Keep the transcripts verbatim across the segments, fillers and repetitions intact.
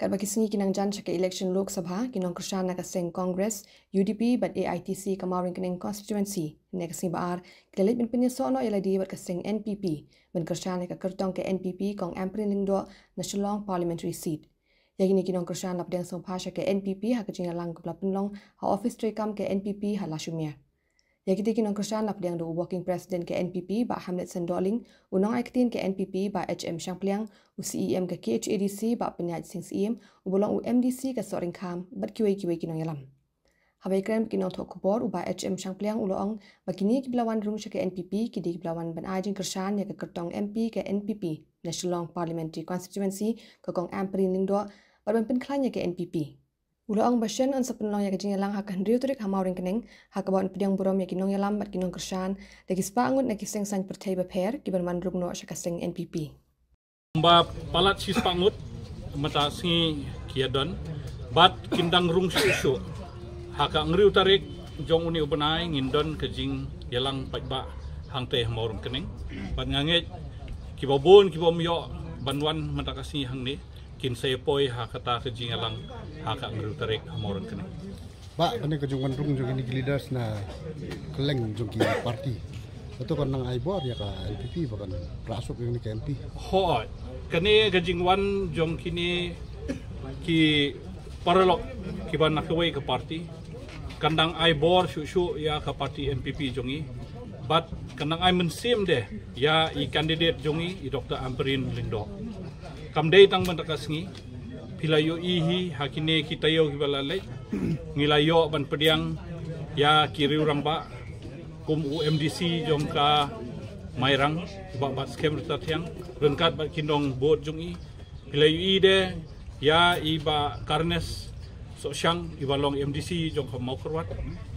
Katba ki sngi ki nang jan sha ka election Lok Sabha, ki nongkyrshan na ka seng Congress, U D P bad A I T C ka Mawryngkneng constituency, ne ka sngi ba ar, ki la leit ban pynïasoh noh ïa lade bad ka seng N P P ban kyrshan ïa ka kyrtong ka N P P Kong Ampareen Lyngdoh na Shillong Parliamentary Seat. Ïa kine ki nongkyrshan la pdiang sngewbha sha ka N P P ha ka jingïalang kaba la pynlong ha office treikam ka N P P ha Lashumere. Ïa kite ki nongkyrshan la pdiang da u Working President ka N P P Bah Hamletson Dohling, u nongai ktien ka N P P Bah H M Shangpliang, u C E M ka K H A D C Bah Pynïaid Sing Syiem, uba long u M D C ka Sohryngkham bad kiwei kiwei ki nongïalam. Haba ïakren bad ki nongthoh khubor, u Bah H M Shangpliang u la ong ba kine kiba la wan rung sha ka N P P ki dei kiba la wan ban ai jingkyrshan ïa ka kyrtong M P ka N P P na Shillong Parliamentary Constituency ka Kong Ampareen Lyngdoh bad ban pynkhlaiñ ïa ka N P P. U la ong ba shen yn sa pynlong ïa ka jingïalang ha ka hynriew tarik ha Mawryngkneng, ha kaba yn pdiang burom ïa ki nongïalam bad ki nongkyrshan da ki spah ngut na ki seng saiñ pyrthei bapher kiban wan rung noh sha ka seng N P P. Ba palat shispah ngut mynta sngi ki ïa don bad kin dang rung shuh shuh. Ha ka hynriew tarik jong une u bnai ngin don ka jingïalang paidbah hangtei ha Mawryngkneng. Bad nga ngeit kiba bun kiba ym ïoh ban wan mynta ka sngi hangne kin sa ïa poi ha kata ka jingïalang ha ka hynriew tarik ha Mawryngkneng. Bah, kane ka jingwan rung jong kine ki leaders na kylleng jong ki party, kato kan nang ai bor ïa ka N P P ba kan rah suk ïa kane ka M P? Hooid, kane ka jingwan jong kine ki paralok kiba na kawei ka party kan dang ai bor shuh shuh ïa ka party N P P jong i. Bad kan dang ai mynsiem de ïa i candidate jong i, i Doctor Ampareen Lyngdoh. Kam dei tang mynta ka sngi, phi la ïohi hi ha kine ki taïew kiba la leit, ngi la ïoh ban pdiang ïa ki riew rangbah kum u M D C jong ka Mairang, Bah Batskhem Rytathiang, ryngkat bad ki nongbud jong i. Phi la ïohi de ïa i Bah Carnes Sohshang, iba long M D C jong ka Mawkyrwat,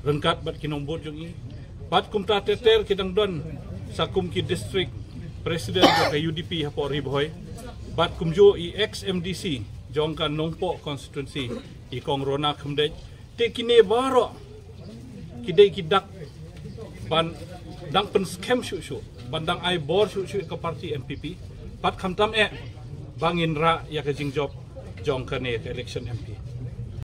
ryngkat bad ki nongbud jong i. Bad kumta ter ter ki dang don sa kum ki district president jong ka U D P hapoh Ri Bhoi. Bad kumjuh i ex M D C jong ka Nongpoh constituency, i Kong Rona Khymdeit. Te kine baroh ki dei ki dak ban dang pynskhem shuh shuh, ban dang ai bor shuh shuh ïa ka party N P P. Bad khamtam eh ba ngin rah ïa ka jingjop jong kane ka election M P.